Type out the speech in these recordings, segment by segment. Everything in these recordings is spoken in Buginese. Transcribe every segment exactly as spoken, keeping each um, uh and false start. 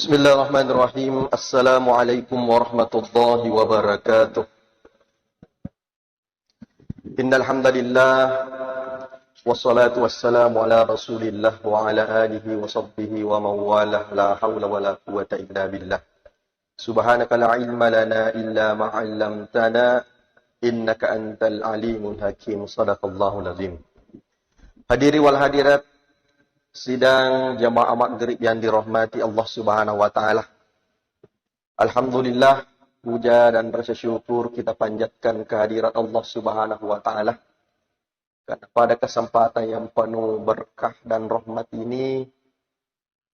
Bismillahirrahmanirrahim. Assalamualaikum warahmatullahi wabarakatuh. Innal hamdalillah, wassalatu wassalamu ala Rasulillah wa ala alihi wa sahbihi wa man walah. La haula wala quwwata illa billah. Subhanaka la ilma lana illa ma 'allamtana, innaka antal alimul hakim. Sadaqallahul azim. Hadiri wal hadirat sidang jamaah maghrib yang dirahmati Allah Subhanahu wa taala. Alhamdulillah, puja dan rasa syukur kita panjatkan kehadirat Allah Subhanahu wa taala. Karena pada kesempatan yang penuh berkah dan rahmat ini,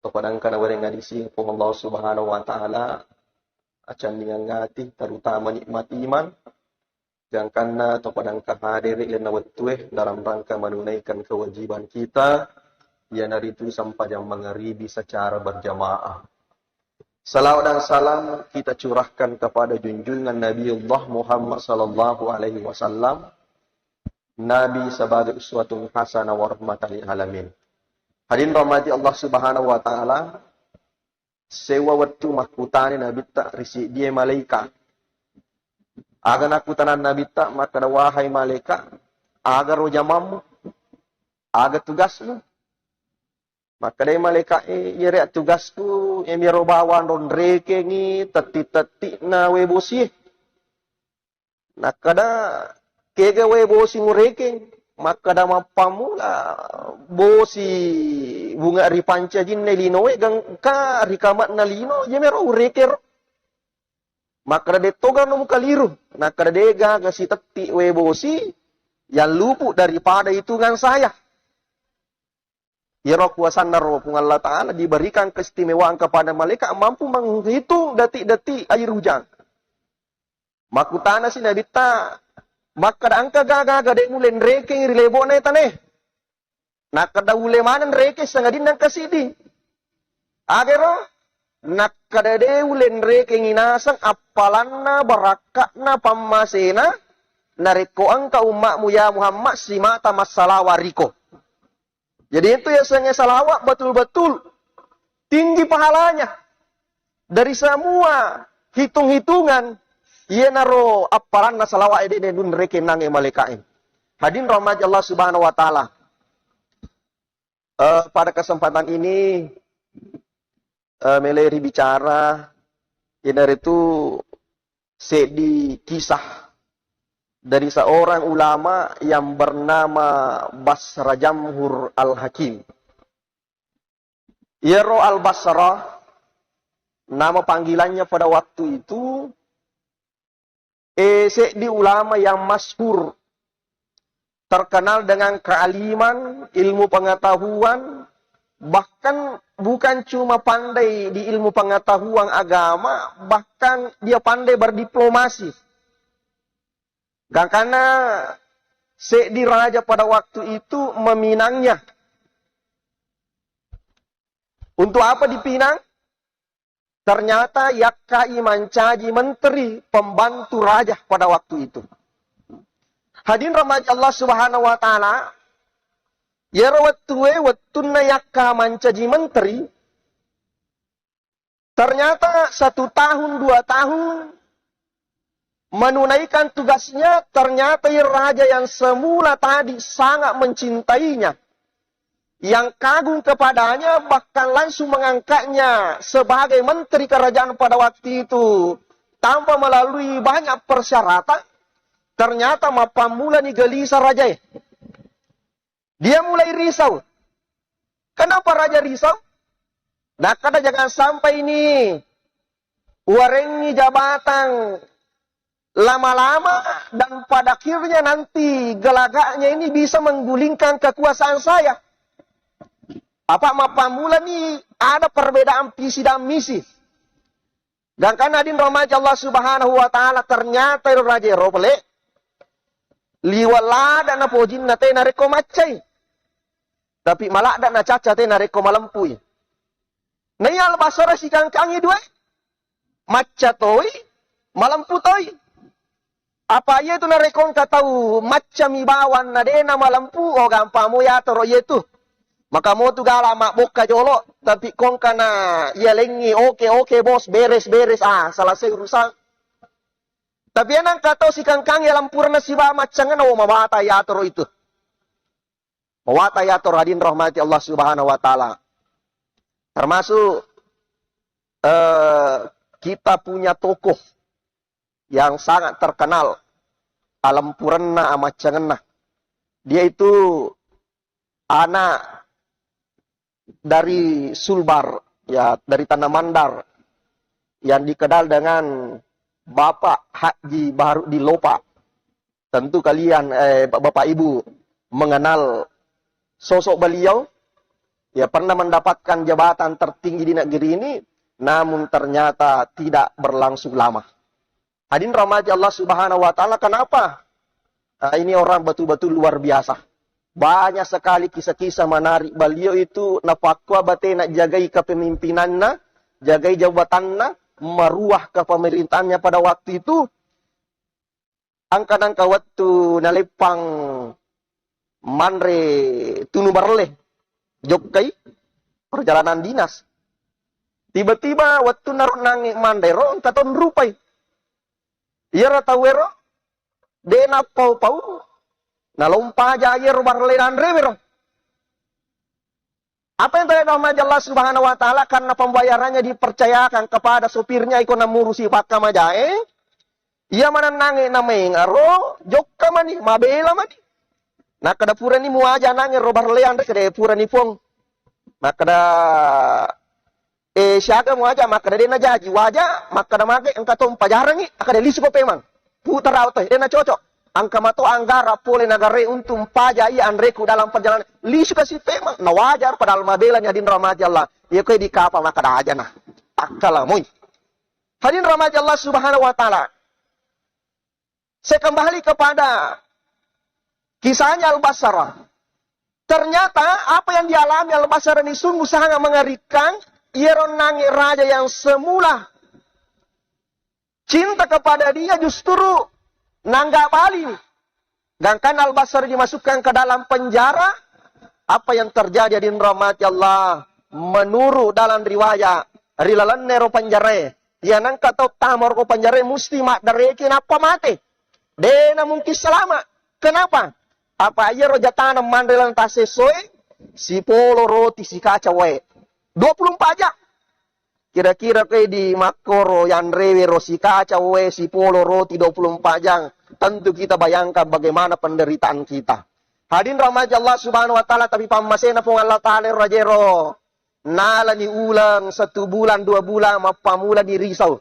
topadangka nawerengnga disi Puang Allah Subhanahu wa taala, acanningeng ati, terutama nikmat iman, gangkanna topadangka hadere lenna wettue dalam rangka menunaikan kewajiban kita, iyanaritu sempajang mangaribi secara berjamaah. Salawat dan salam kita curahkan kepada junjungan Nabiullah Muhammad sallallahu alaihi wasallam, Nabi sebagai uswatun hasanah wa rahmatan lil alamin. Hadirin rahmati Allah Subhanahu wa taala, sewa wettu makkutani Nabitta ri seddie malaika. Aga nakkutanang Nabitta makkeda, "Wahai malaika, aga ro jamammu? Aga tugasmu?" Makkedai malaika e, "Iyare tugasku, iyamiro bawang ro nrekengi tetti-tetti'na wae bosie." Nakkeda, "Kega wae bosi murekeng?" Makkeda, "Mappammula bosi bunga ripancajinna linoe gangka ri kame'na lino, iyamiro urekeng ro." Makkeda, "Dettoga no mukaliru." Nakkeda, "Degaga sitetti wae bosi yang luput daripada hitungan saya." Iyaro kuasanna ro Puang Allah Ta'ala diberikan keistimewaan kepada malaikat mampu menghitung detik-detik air hujan. Makkutanasi Nabitta, makkeda, "Engka gaga-gaga de' mulle nrekeng ri lebo'na tane?" Nakkeda, "Ulle maneng nrekeng sangadinna engka siddi." Agaro? Nakkeda, "De' ulle nrekengi naseng appalanna, barakka'na, pammasena, narekko engka umma'mu ya Muhammad simata massalawa riko." Jadi itu yasengnge salawat betul-betul tinggi pahalanya dari semua hitung-hitungan. Iyanaro appalanna salawat e de' nunrekeng nange malaika e. Hadirin rahmati Allah Subhanahu wa Ta'ala. Eh, pada kesempatan ini, eh, melei ribicara, iyanaritu seddi kisah dari seorang ulama yang bernama Basra Jamhur Al-Hakim. Iyaro Al-Basra, nama panggilannya pada waktu itu, eh, seddi ulama yang masyhur, terkenal dengan kealiman, ilmu pengetahuan, bahkan bukan cuma pandai di ilmu pengetahuan agama, bahkan dia pandai berdiplomasi. Gangkanna seddi raja pada waktu itu meminangnya. Untuk apa dipinang? Ternyata yakkai mancaji menteri pembantu raja pada waktu itu. Hadirin rahmati Allah Subhanahu wa Ta'ala, iyaro wettue, wettunna yakka mancaji menteri, ternyata satu tahun, dua tahun menunaikan tugasnya, ternyata raja yang semula tadi sangat mencintainya, yang kagum kepadanya, bahkan langsung mengangkatnya sebagai menteri kerajaan pada waktu itu tanpa melalui banyak persyaratan, ternyata mappammulani gelisah rajae. Dia mulai risau. Kenapa raja risau? Nakkeda, "Jangan sampai ini uwarengngi jabatan lama-lama dan pada akhirnya nanti gelagaknya ini bisa menggulingkan kekuasaan saya." Apa mappammulani ada perbedaan visi dan misi. Gangkanna hadirin rahmati Allah Subhanahu wa Ta'ala, ternyata ero raja ero pale liwa' lada' napojinna te narekko maccai. Tapi malada' nacacca te narekko malempui. Naiya Al-Basra sikangkangi dua, macca toi, malempu toi. Apa iyetu narekko engka tau maccami bawang na de' namalempu, oh, gampang mo yatoro iyetu. Maka motu gala mabbokka jolo, tapi kongkana iya lengi, "Oke, oke, bos, beres, beres, ah, selesai urusan." Tapi enang kato sikangkang ya lampurna siba maccangenna, oh, mawata yatoro itu. Mawata yatoro, hadirin rahmati Allah Subhanahu wa Ta'ala. Termasuk, eh, kita punya tokoh yang sangat terkenal, alampurenna, amaccangenna. Dia itu anak dari Sulbar, ya, dari Tanah Mandar, yang dikenal dengan Bapak Haji Baharudin Lopa. Tentu kalian, eh, Bapak Ibu mengenal sosok beliau, ya, pernah mendapatkan jabatan tertinggi di negeri ini, namun ternyata tidak berlangsung lama. Hadirin rahmati Allah Subhanahu wa Ta'ala, kenapa? Ah, ini orang betul-betul luar biasa. Banyak sekali kisah-kisah menarik. Beliau itu napakkua batena jagai kepemimpinanna, jagai jabatanna, maruah kepemerintahannya pada waktu itu. Angka-angka wettu naleppang manre tunu barelle, jokkai perjalanan dinas. Tiba-tiba wettunna ro nangnge manre ro, engka to nrupai. Iyaro tauwero de nappau-pau, nalompa aja iyaro barelle nanrewe ro. Apa yang terjadi, rahmati Allah Subhanahu wa Ta'ala? Karena pembayarannya dipercayakan kepada sopirnya, iko namurusi pakkamajae, iya manennangnge namaengaro, jokka mani, mabela mani. Nakkeda, "Purani muaja nangnge ro barelle anre?" Kede, "Purani, Puang." Makkeda, "Eh, siaga muaja?" Makkeda, "De najaji waja." Makkeda, "Mage engka to mpajarangi?" Akkeda, "Lisuko pemang." Putarau to, de nacocok. Engka mato anggarang pole negarae untuk mpaja iya anreku dalam perjalanan. Lisuka si pemang. Na wajar padahal mabelani, hadirin rahmati Allah. Iya koe di kapa makkeda aja na. Akkala moi. Hadirin rahmati Allah Subhanahu wa Ta'ala. Saya kembali kepada kisahnya Al-Basrah. Ternyata apa yang dialami Al-Basrah ini sungguh sangat mengerikan. Iyaro nangnge raja yang semula cinta kepada dia justru nangga bali. Gangkan Al-Basrah dimasukkan ke dalam penjara, apa yang terjadi, hadirin rahmati Allah? Menurut dalam riwayat, ri lalennero penjarae, iya nengka tau tama ro penjarae musti maddareki nappa mate. De na mungkin selamat. Kenapa? Apa iyaro jatana manre laleng tasessoe, sipolo roti sikaca wae. Dua puluh empat jam. Kira-kira koe di makkoro yanrewe ro sikaca wae, sipolo roti dua puluh empat jam, tentu kita bayangkan bagaimana penderitaan kita. Hadirin rahmati Allah Subhanahu wa Ta'ala, tapi pammasena Puang Allah Ta'ala ro rajero. Nalani uleng satu bulan, dua bulan, mappamula di risau.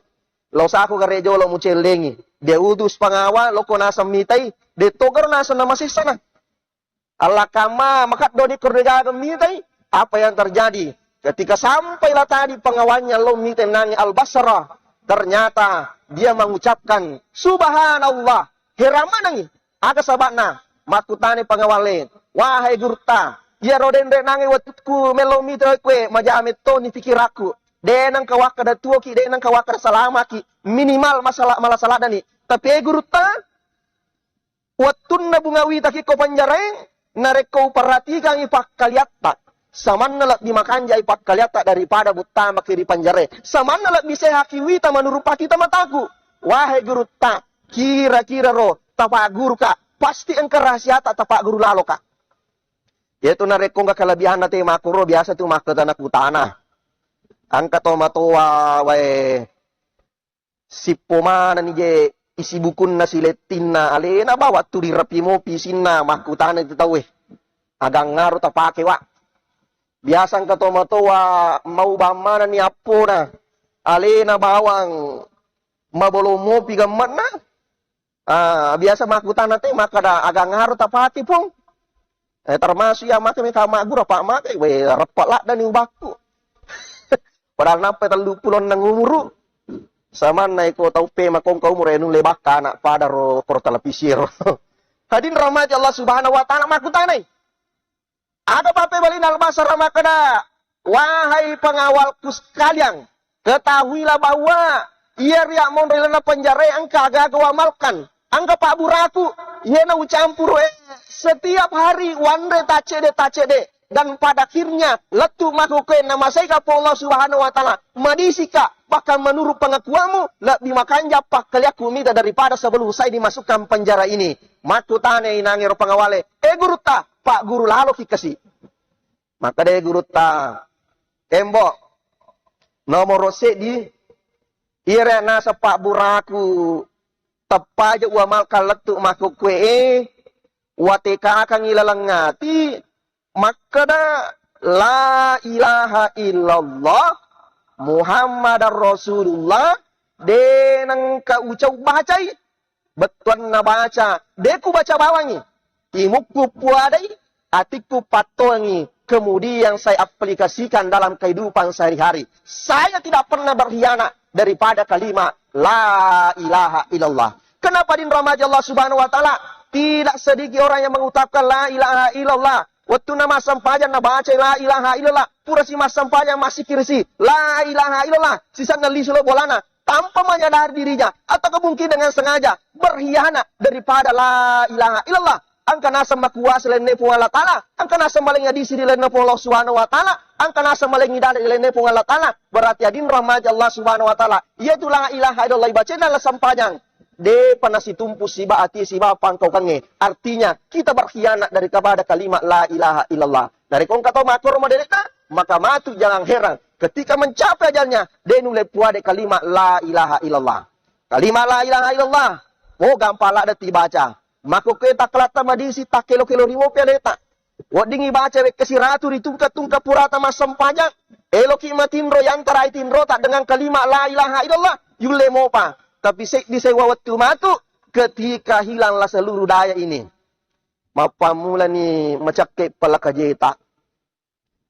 Lo sako gare jolo mucellengi. Dia utus pengawal, loko naseng mitai, de togaro naseng namasessana. Allah kamma, makaddo di koro gaga mitai. Apa yang terjadi? Ketika sampailah tadi pengawalnya lo mitai nangnge Al-Basrah, ternyata dia mengucapkan, "Subhanallah." Heran manengi. Aga saba'na? Makkutani pengawalle, "Wahai gurutta, iyaro denre nangnge wettukku melo mitai kue, maja mettoni pikirakku. De nengka wakkada tuoki, de nengka wakkada salamaki. Minimal masalah, malah saladani. Tapi, eh, gurutta, wettunna bunga witaki ko penjarae, narekko uperhatikangi pakkaliatta, samanna lebbi makanjai pakkaliatta daripada buttamaki ri penjarae. Samanna lebbi sehaki wita menurut pakita mataku. Wahai gurutta, kira-kira ro tapagguruka, pasti engka rahasiata tapagguru laloka." Iyatu narekko engka kelebihanna te makkoro, biasa tu makkutana-kutana. Engka to matoa wae sippo manenni je isi bukunna silettinna, alena bawang tu dirapi mopi isinna, makkutana tu tauwe, "Agangngaru tapake, Wa'?" Biasa engka to matoa mau bang manenni appona, alena bawang mabolong mopi gemme'na. Ah, biasa makkutana te makkada, "Agangngaru tapake, Pong?" Eh, termasuk iya maka meka magguru apa maka, we, reppa laddani ubakku. Padahal nappa tellu pulo enneng umuru. Samanna iko tau pe makongka umuru e nulle bakka anak pada ro koro televisi ro. Hadirin rahmati Allah Subhanahu wa Ta'ala, makkutanai. Ada pape balina Al-Basrah makkeda, "Wahai pengawalku sekalian, ketahuilah bahwa iya riak monro ilana penjara engka aga-aga wamalkan, engka pabburaku, iyena ucampuru e setiap hari wanre tacede-tacede." dan pada akhirnya lettu makkukue namaseika Puang Allah Subhanahu wa Ta'ala, madisika, bahkan menurut pengakuanmu, lebbi makanja pakkaliakku mita daripada sebelum saya dimasukkan penjara ini. Makkutana inangero pengawale, "Eh, gurutta, Pak Guru laloki kasi." Makkeda gurutta, "Kembo, nomoro seddi, iyare naseng pabburaku teppaja uamalkan lettu makkukue e, watekakangi laleng ati, makkeda, 'La ilaha illallah Muhammadar Rasulullah, de nengka ucau bacai.'" Bettuanna baca, de ku baca bawangi. Timukku puadai, atikku pattoangi, kemudian saya aplikasikan dalam kehidupan sehari-hari. Saya tidak pernah berkhianat daripada kalimat la ilaha illallah. Kenapa dinrahmati Allah Subhanahu wa Ta'ala? Tidak sedikit orang yang mengucapkan la ilaha illallah. Wettunna massempajang nabaca la ilaha illallah, pura si massempajang massikirisi la ilaha illallah, sisenna lisu lo bolana tanpa menyadari dirinya atau mungkin dengan sengaja berkhianat daripada la ilaha illallah. Engka naseng makuasa lainna Puang Allah Ta'ala, engka naseng malengngi adisi ri lainna Puang Allah Subhanahu wa Ta'ala, engka naseng malengngi dalil ri lainna Puang Allah Ta'ala. Berarti adinro rahmati Allah Subhanahu wa Ta'ala, iyatu la ilaha illallah ibacena la sempajang, depa nasitumpu siba ati siba pangkaukangnge. Artinya, kita berkhianat dari kepada kalimat la ilaha illallah. Narekko engka tau makkoro maderekna, maka matu jangan heran ketika mencapai ajalnya, de nulle puade kalimat la ilaha illallah. Kalimat la ilaha illallah, oh, gampang ladde tibaca. Makkokkoe takkalatta madisi, takkelo-kelo rimopi aleta. Weddingngi baca wekkasi ratu ri tungka-tungka purata massempajang. Eloki matinro yantarai tinrota dengan kalimat la ilaha illallah, yulle mopa. Tapi seddi sewa wettu matu ketika hilanglah seluruh daya ini. Mappammulani macakke palakajeta.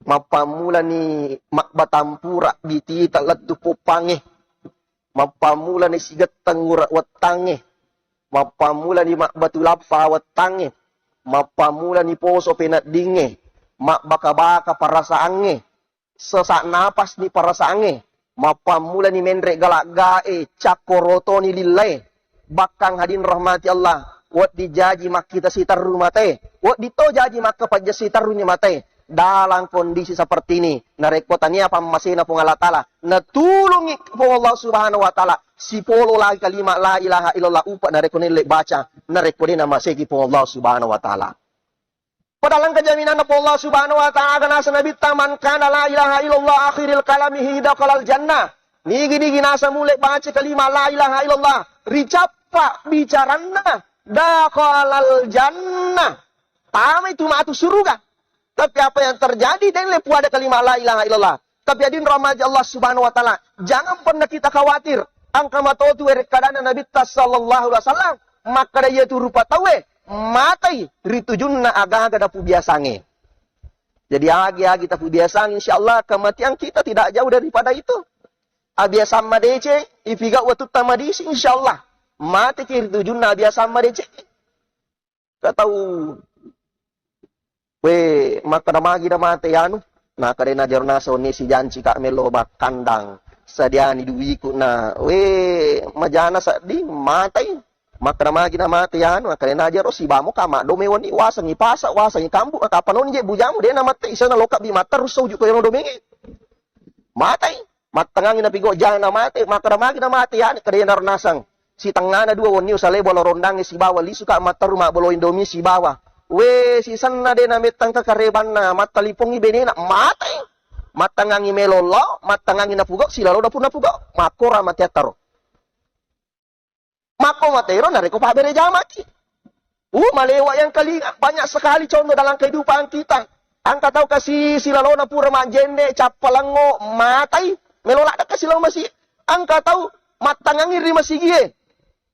Mappammulani mabbatampura bitita lettu poppangnge. Mappammulani sigetteng ura wettangnge. Mappammulani mabbatu lappa wettangnge. Mappammulani poso peneddingnge. Mabbaka-baka perasaangnge. Sesak napasni perasaangnge. Mappammulani menre galaggae, cakkorotoni lillae. Bakkang hadin rahmati Allah, wedding jaji makkita siterru matae, wedding to jaji makkapajja siterruni matae. Dalam kondisi seperti ini, narekko tania pammasena Puang Allah Ta'ala, natulungi Puang Allah Subhanahu wa Ta'ala, sipolo lagi kalimat la ilaha illallah upa narekko nelle baca, narekko de namaseki Puang Allah Subhanahu wa Ta'ala. Padahal engka jaminanna Puang Allah Subhanahu wa Ta'ala, naseng Nabitta, "Man kana la ilaha illallah akhiril kalamihi dakhalal jannah." Nigi-nigi naseng mulle baca kalimat la ilaha illallah, ricappa bicaranna, dakhalal jannah. Tamai tu matu suruga. Tapi apa yang terjadi? Denle puada kalimat la ilaha illallah. Tapi adin rahmati Allah Subhanahu wa Ta'ala, jangan pernah kita khawatir. Engka matotu werekkadana Nabitta sallallahu alaihi wasallam, makkada iyatu rupa tauwe matai ri tujunna aga-aga napubiasangnge. Jadi agi-agi tapubiasang, insya Allah kematian kita tidak jauh daripada itu. Abiasang madeceng, ipigau wetutta madisi, insya Allah mateki ri tujunna abiasang madeceng. Ka tau, "We, makkeda magi na mate anu?" Nakkeda, "Najaro naseng wenni sijanci ka melo makkandang, sadiani duiku na, we, majana sedding matai." Makkeda magi na mate anu? Nakkeda, "Najaro sibamo ka maddomeng wenni, wasengi pasa, wasengi kambu, ka panoni je bujamu, de na mate isana loka bi matteru sauju ko ero domengnge." Matai. Mattangangi napigau jana mate, makkeda magi na mate yani, keda yenaro naseng. Sitengngana dua wenni usale bolo rondangnge sibawa lisu ka matteru mabbolo Indomie sibawa. We, sisenna de namettangka karebanna, mattalipongi benena, matai. Mattangangi melo lao, mattangangi napugau, silalona pun napugau. Makkora mate attaro. Makko matero narekko pabbere jamaki. Uh, malewa yang kali, banyak sekali contoh dalam kehidupan kita. Engka tau kasi silalona pura majjenne, cappalengngo, matai, melo ladde kasi lao masi. Engka tau mattangangi ri masigie.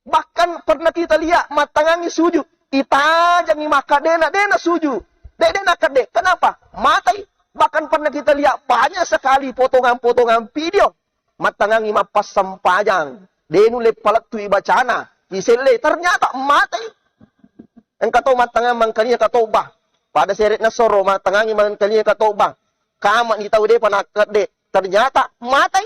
Bahkan pernah kita lihat mattangangi sujud, itajangi makkadena, dena sujud. De, dena kedde. Kenapa? Matai. Bahkan pernah kita lihat banyak sekali potongan-potongan video. Mattangangi mappassampajang, de nulle palettui bacana, iselle, ternyata matai. Engka to mattangang mangkania katoba, pada sere'na soro mattangangi mangkania katoba, kamani tau depa nakkedde, ternyata matai.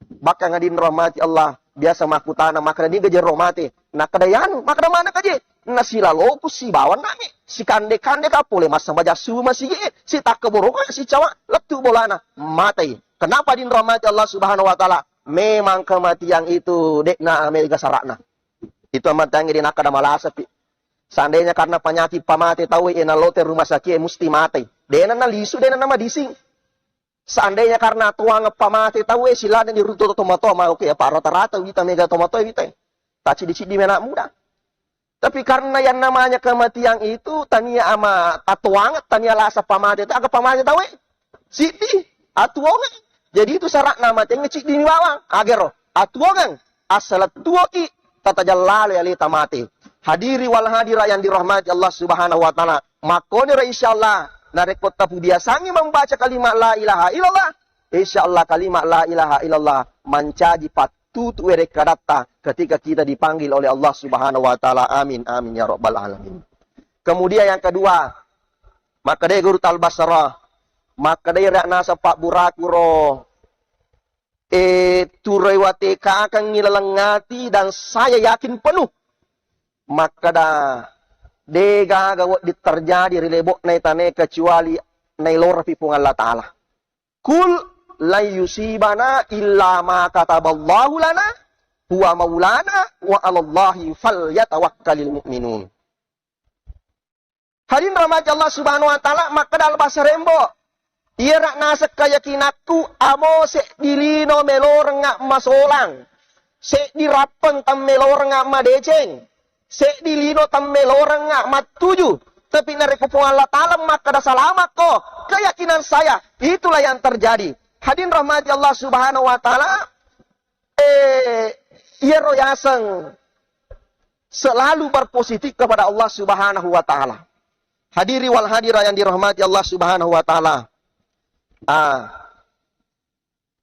Bahkan hadin rahmati Allah, biasa makkutana, makkeda niga jero mate? Nakkeda yanu, makkeda maneng kaje? nasilaloku sibawa name, sikande-kande ka pole massembajang subuh masigi e, sitakke boroko sicawa lettu bolana, matei. Kenapa, dinrahmati Allah Subhanahu wa Ta'ala? Memang kematian itu dekna mega sarana. Itu amatangnge de nakkeda malasapi. Seandainya karena penyakit pamate tau e nalote rumah sakit e musti matei. Dena nalisu, dena namadising. Seandainya karena tuang pamate tau e silana di ruto tomatoa mau ke apa rata-rata wita mega tomatoa wita. Tacidi-cidi mena muda. Tapi karena yang namanya kematian itu tania ama tatuang, tania lasa pamate tau, aga pamate tau e. Siti, atuonga. Jadi itu syarat nama tengah cik dini bawang. Agero, atuongan. Asal tuoki, tata jallale aleta mate. Hadiri wal hadira yang dirahmati Allah Subhanahu wa Ta'ala. Makoniro insyaallah narekko tapu biasangi membaca kalimat la ilaha illallah, insyaallah kalimat la ilaha illallah mancaji pattutu werekkadatta ketika kita dipanggil oleh Allah Subhanahu wa Ta'ala. Amin, amin ya rabbal alamin. Kemudian yang kedua, makkeda guru talbasara, makkeda ira nasa pabburaku ro e, turoi watekakengngi laleng ati dan saya yakin penuh makkeda, de gaga wedding terjadi ri lebo'na tane kecuali nailorapi Puang Allah Ta'ala. Kul lan yusibana illa ma kataballahu lana huwa maulana wa alallahi falyatawakkalil mu'minun. Hadin rahmati Allah Subhanahu wa Ta'ala, makkeda Al-Basrembo, iyara naseng keyakinakku, amo seddi lino melorengnga masolang, seddi rappeng temmelorengnga madeceng, seddi lino temmelorengnga mattuju. Tapi narekko Puang Allah Ta'ala makkeda salamakko, keyakinan saya, itulah yang terjadi. Hadin rahmati Allah Subhanahu wa Ta'ala, eh, iyaro yaseng selalu berpositif kepada Allah Subhanahu wa Ta'ala. Hadiri wal hadira yang dirahmati Allah Subhanahu wa Ta'ala. Ah,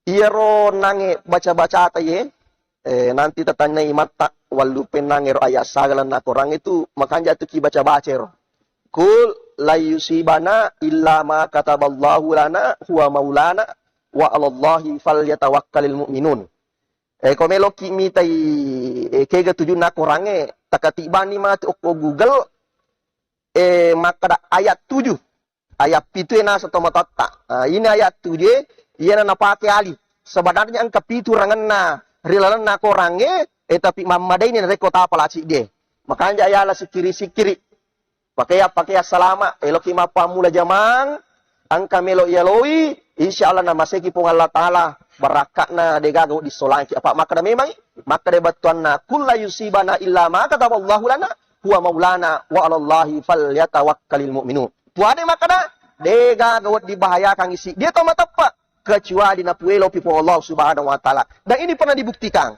iyaro nange baca-baca taye, eh, nanti tatanyai matta wallupe nangero ayat sagalan na Quran itu makanja tu ki baca-baca ro. Kul la yusibana illa ma kataballahu lana huwa maulana wa alallahi falyatawakkalil mu'minun. Eh, ko meloki mitai, eh, kega tujunna Korangnge, takatibani matu okko Google, eh, makkeda ayat tujuh, ayat pitu e nasa tomatoatta. Ah, ini ayat tujuh e, iyana napake Ali. Sebenarnya engka pitu rangenna ri lalenna Korangnge, eh, tapi mammadaini narekko tapala ciddi e. Makanja yala sikkiri-sikkiri. Pakeang-pakeang salama, eloki mappammula jamang, engka melo iyaloi, insya Allah namaseki Puang Allah Ta'ala, barakka'na degaga wedding solangki. Apa makkeda memang, makkeda battuanna, "Kulla yusibana illa ma kataballahu lana, huwa maulana, wa alallahi falyatawakkalil mu'minun." Puade makkeda, degaga wedding bahayakan isi, dia tau mateppe, kecuali napuelopi Puang Allah Subhanahu wa Ta'ala. Dan ini pernah dibuktikan.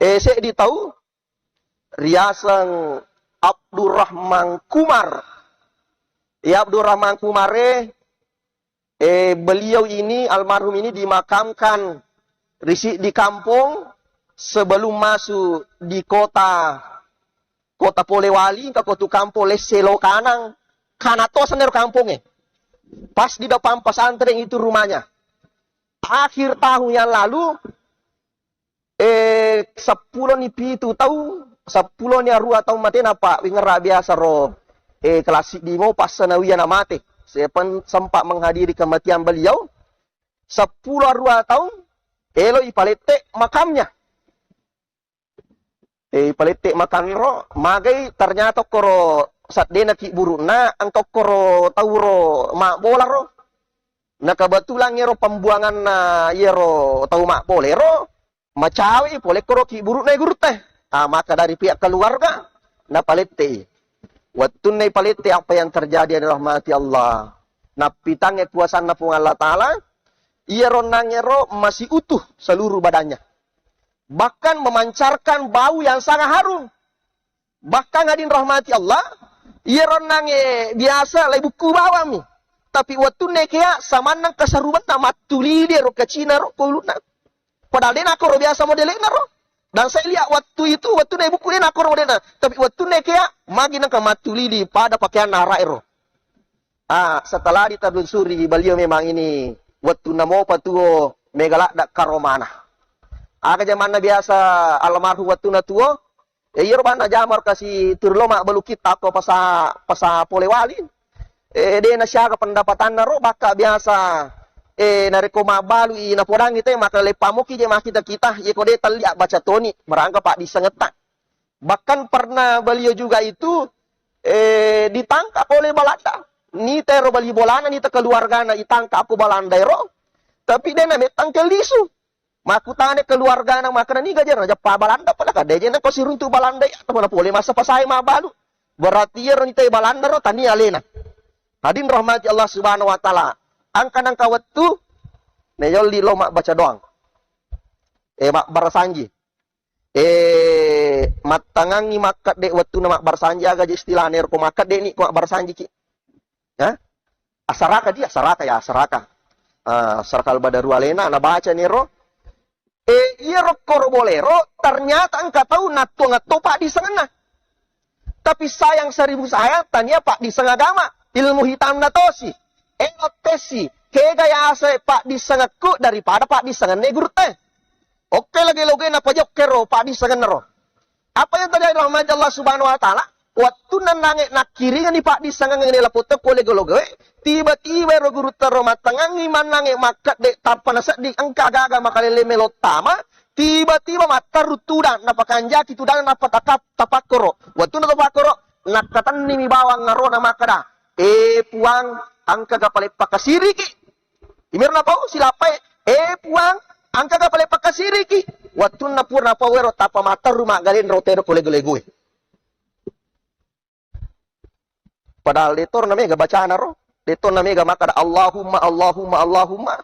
Eh, seddi tau, riaseng Abdurrahman Kumar. Ya, Abdurrahman Kumar e, eh, beliau ini, almarhum ini dimakamkan risi di kampung sebelum masuk di kota, kota Polewali, ke kota kampung Lesse Lokanang, Kanato senero kampung e. Pas di depan pesantren itu rumahnya. Akhir tahun yang lalu, eh, seppulo ni pitu tau, seppulo ni arua tau mate napa wingerra biasa ro, eh, kelas siddi mo pas sanawiyah na mate. Saya pen-, sempat menghadiri kematian beliau. Seppulo arua tau, elo ipalette makamnya. Eh, ipalette makanro, magai ternyata koro saddena ki burukna, engka koro tau ro mabbola ro. Nah, kebetulan ero pembuanganna iyaro tau mabbola ro, macawe pole koro ki burukna gurutta. Ah, maka dari pihak keluarga, napalettei. Wettunna ipalette apa yang terjadi adalah rahmati Allah. Nappitangnge kuasanna Puang Allah Ta'ala, iyaro nangero masih utuh seluruh badannya. Bahkan memancarkan bau yang sangat harum. Bahkan hadin rahmati Allah, iyaro nange biasa lai bukku bawammi. Tapi wettunna kea samannang kasarubenna mattulidi ro kacina ro kulunna. Padahal de nakoro biasa modelena ro. Dan saya lihat waktu itu, wettunna bukku de nakoro modelena. Tapi wettunna kea magi nangka mattulidi pada pakaian nara ero. Ah, setelah ditelusuri, beliau memang ini wettunna mopa tuo mega ladda karomana. Aga jamanna biasa almarhum wettunna tuo, E, iyaro bang najama ro kasi turu lo mabbalu kitta ko pasa, pasa pole wali. E, de nasiaga pendapatanna ro, bakka biasa, e, narekko mabbalui napodangi te, maka leppamoki je makkita-kita, ye ko de telli abbaca toni, merangka paddissengetta. Bahkan pernah beliau juga itu, e, ditangkap oleh Balanda. Nita ero bali bolana, nita keluargana itangkap ko Balanda ero. Tapi de namettang ke lisu. Makkutana keluargana makkeda, "Niga jero najeppa Balanda?" Pada kada je nako siruntu Balanda ya, mana pole masa pasae mabalu. Berarti iyaro nitai Balanda ro tania alena. Hadirin rahmati Allah Subhanahu wa Ta'ala. Angka nangka wettu nayolli lo mabbaca doang. E, mabbarasanji. E, mattangangi makkedde wettuna mabbarasanji, aga je istilahna ero ko makkedde ni ko mabbarasanji ki. Ha? Asaraka dia, asaraka ya, asaraka. Ah, asaraka al-badaru alena, nabaca nero. E, iyaro koro bolero, ternyata engka tau nattuang atto paddissengenna. Tapi sayang seribu sayang, tania paddisseng agama, ilmu hitamna tosi. E, ottesi, kega yase paddissengekku daripada paddissengenna gurutta. Okke lagi loge napajokke ro paddissengenna ro. Apa yang terjadi rahmati Allah Subhanahu wa Ta'ala? Wettunna nange nakkiringani paddissengeng ni lapotto ko lego-legoe, tiba-tiba ero gurutta ro mattangangi mannange makkedde tappa nasedding engka gaga makalele melo tama, tiba-tiba matteru tudang, napakanjaki tudang, nappa taka-, tapakkoro. Wettunna tapakkoro, nakkatennimi bawang arona makkeda, "E Puang, engkaga pale pakkasiriki?" Imiro napau silapai, "E Puang, engkaga pale pakkasiriki?" Wettunna pura napau ero tappa matteru maggaleng ro tero ko lego-legoe. Padahal de toro na mega bacana ro, de toro na mega makkeda Allahumma, Allahumma, Allahumma.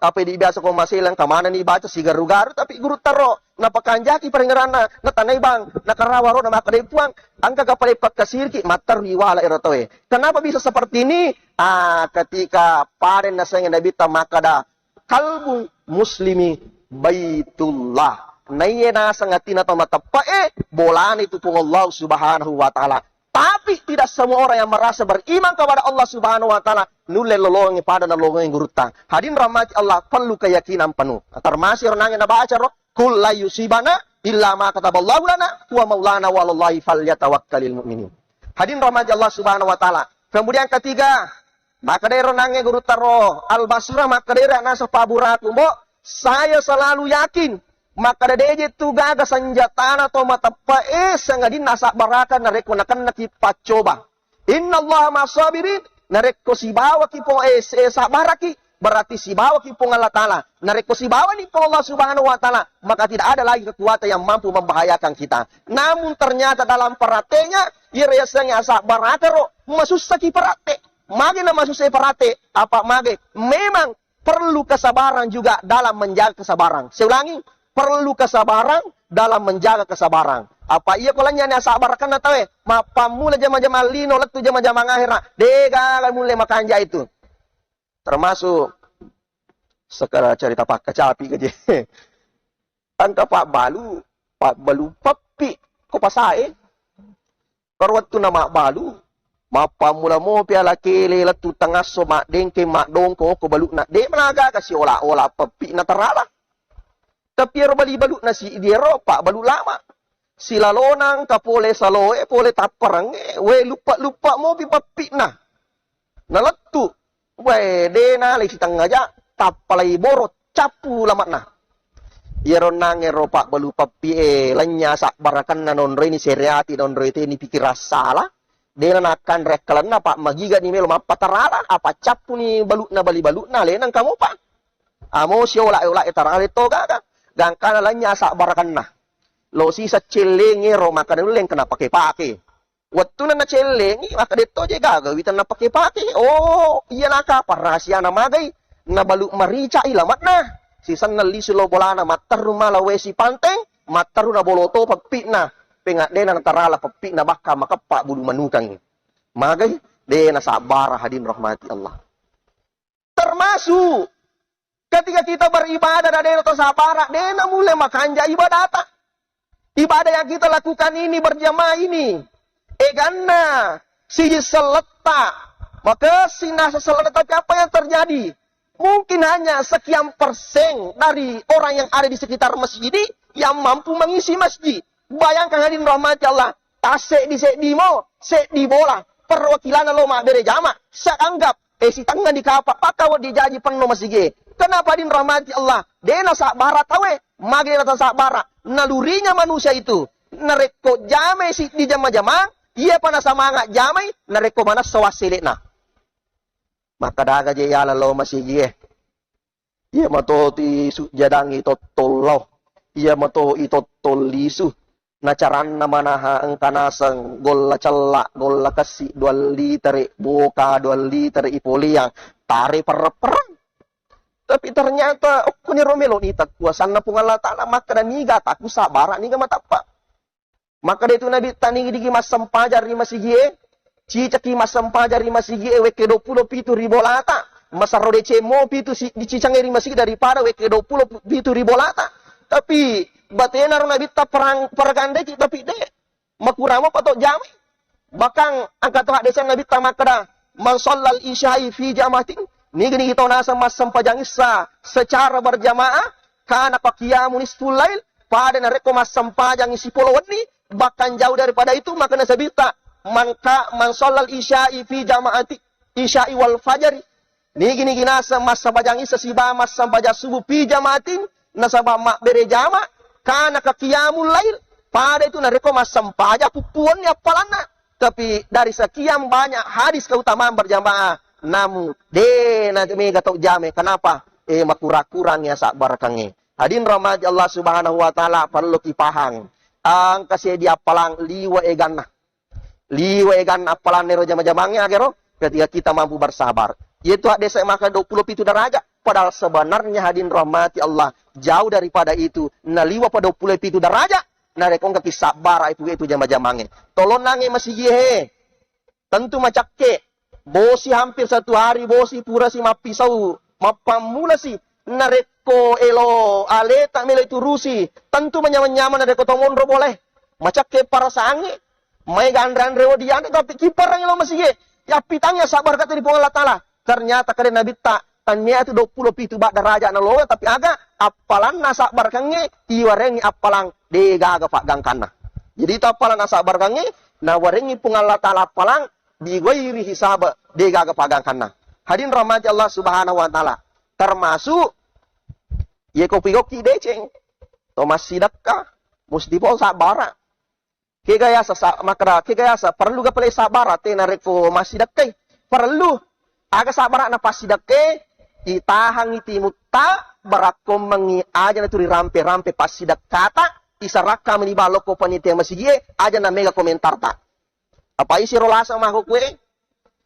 Apa di biasa ko masela engka manenni baca sigaru-garu, tapi gurutta ro napakanjaki parengngeranna, natanai bang, nakarawa ro na makkeda, "Puang, engkaga pale pakkasiriki?" Matteru iwala ero toe. Kenapa bisa seperti ini? Ah, ketika pada nasengnge Nabitta makkeda, "Qalbun muslimi baitullah." Naiye naseng atina tau mateppe'e, bolana itu Puang Allah Subhanahu wa Ta'ala. Tapi tidak semua orang yang merasa beriman kepada Allah Subhanahu wa Ta'ala nulle lolongi pada nalolongi gurutta. Hadirin rahmati Allah, perlu keyakinan penuh. Termasuk orang yang baca ro, "Qul la yusibana illa ma kataballahu lana huwa maulana wa alallahi falyatawakkalil mu'minun." Hadirin rahmati Allah Subhanahu wa Ta'ala. Kemudian ketiga, makkeda ero nangnge gurutta ro Al-Basrah, makkeda ero naseng paburaku, "Mbok, saya selalu yakin makkeda deje tu gaga senjatana to mateppe'e sangadinna asabbarakang narekko nakennaki paccoba. Innallaha ma'as sabirin, narekko sibawaki po-, eh, se-, sabbaraki, berarti sibawaki Puang Allah Ta'ala. Narekko sibawani Puang Allah Subhanahu wa Ta'ala, maka tidak ada lagi kekuatan yang mampu membahayakan kita." Namun ternyata dalam prakteknya, iyaro yasengnge asabbarakang ro, masussaki praktek. Magi na masussai praktek? Apa magi? Memang perlu kesabaran juga dalam menjaga kesabaran. Saya ulangi, perlu kesabaran dalam menjaga kesabaran. Apa iya ko lanyani asabbarakenna tauwe, mappammula jama-jamang lino, lettu jama-jamang akhera, de gaga mulle makanja itu. Termasuk sekedar cerita pakkacapi keje. Engka pabbalu, pabbalu peppi ko pasae. Karo wettunna mabbalu, mappammula mopi ala kele lettu tengasso maddengke maddongko ko balu'na. De managa-aga siola-ola peppi'na tarala. Tapi ero bali balu'na si diero pabbalu lama. Silalonang ka pole saloe, pole tapparangnge, we luppa-luppa mopi peppi'na. Nalettu. Wae, de nalai sitengnga ja, tappalai boro, cappu lama'na. Iyaro nangngero pabbalu peppi'e, lenya sabbarakenna nonroi ni sereati, nonroi te ni pikirang sala, de na nakkanre akkalenna, pa magigani melo mappatarala, apa cappuni balu'na bali balu'na, alena engka mopa. Amo siola-ola e tarala to gaga, gangkana lenya sabbarakenna. Lo sisa cellengero, maka nulle engka napake-pake. Wettunna nacellengi, maka detto je gaga wita napake-pake. Oh, iya nakapang rahasiana magai. Nabalu marica'i lama'na. Sisenna lisu lo bolana, matteru mala wae sipanteng, matteru nabolo to peppi'na. Pengaddena natarala peppi'na bakka makeppa bulu manukangngi. Magai, de nasabbara hadirin rahmati Allah. Termasuk ketika kita beribadah dan dena tasabara, dena mulle makanja ibadata. Ibadah yang kita lakukan ini, berjamaah ini, eganna siji selletta, maka sinasa selletta, tapi apa yang terjadi? Mungkin hanya sekian persen dari orang yang ada di sekitar masjid ini yang mampu mengisi masjid. Bayangkan hadirin rahmati Allah, tasseddi-seddi mo, seddi bola, perwakilanna lo mabbere jama, sa anggap, eh, sitengnga di kapa, pakka wedding jaji penno masigi. Kenapa hadirin rahmati Allah? De nasabbara tauwe, magi de natasabbara. Nalurinya manusia itu, narekko jamai siddi jama-jamang, iya pa nasamanga jamai, narekko manessa wasselekna. Makkadaga je yala lo masigi e. Iya mato ti sujjadang i tottong lao. Iya mato i tottong lisu. Na caranna manaha engka naseng golla cella, golla kessi dua litere, boka dua litere ipoliang, tare perreng-perreng. Tapi ternyata okkoniro melo ni takkuasanna Puang Allah Taala makkeda niga taku sabara niga matappa. Makkeda itu Nabitta, nigi-nigi massempajang ri masigie, cicaki massempajang ri masigie wekke duappulo pitu ri bolata, masarro deceng mo pitu si-, dicicangnge ri masigi daripada wekke duappulo pitu ri bolata. Tapi batenaro Nabitta perang-, paragandeki, tapi de, makuramo pato jamai. Bahkan engka to haddesan Nabitta makkeda, "Man shallal isya'i fi jama'atin," nigi-nigi tau naseng massempajang issa secara berjamaah, kana ka qiyamu nisful lail, pada narekko massempajang sipolo wenni, bahkan jauh daripada itu, maka nasabitta, "Man ka-, man shallal isya'i fi jama'ati, isya'i wal fajri." Nigi-nigi naseng massempajang issa siba massempajang subuh fi jama'atin, nasaba mabbere jama, kana ka qiyamul lail, pada itu narekko massempajang puppu wenni appalanna. Tapi dari sekian banyak hadis keutamaan berjamaah, namu de na mega tau jame. Kenapa? Eh, makura-kurangi asabbarakeng e. Hadirin rahmati Allah Subhanahu wa Ta'ala, perlu kipahang. Engka seddi appalang liwe eganna. Liwe eganna appalang nero jama-jamangnge agero ketika kita mampu bersabar. Yaitu hadis maka duappulo pitu derajat. Padahal sebenarnya hadirin rahmati Allah, jauh daripada itu. Naliwe pa duappulo pitu derajat. Narekko engka ki sabbara itu, itu jama-jamangnge. Tolong nange masigi he. Tentu macakke. Bosi hampir satu hari, bosi purasi mappisau, mappammulasi. Narekko elo aleta melo iturusi, tentu manyameng-nyameng narekko to monro bolae. Macakke parasaangnge, maega anre-anre wedding anre, tapi kiparangi lo masigi. Yappitangngi asabbarakeng ri Puang Allah Taala. Ternyata kade Nabitta, tania tu duappulo pitu bak daraja naloe, tapi aga appalanna asabbarakeng e, iwarengi appalang de gaga paggangkanna. Jadi itu appalang asabbarakeng e, nawarengi Puang Allah Taala appalang, bighairi hisab, de gaga paggangkanna. Hadirin rahmati Allah Subhanahu wa Ta'ala. Termasuk ye kopi-kopi deceng, to massidekka, musti pau sabbara. Kega yasa sa-, makkeda, kega yasa perlu ga pale sabbara te narekko massidekkai? Perlu. Aga sabbara na passidekkai? Itahangi timutta, barakkommengi aja naturi rampe-rampe passidekkata, isarakka meni balokko panitia masigie, aja na mega komentarta. Apa isiro lasa mako kue?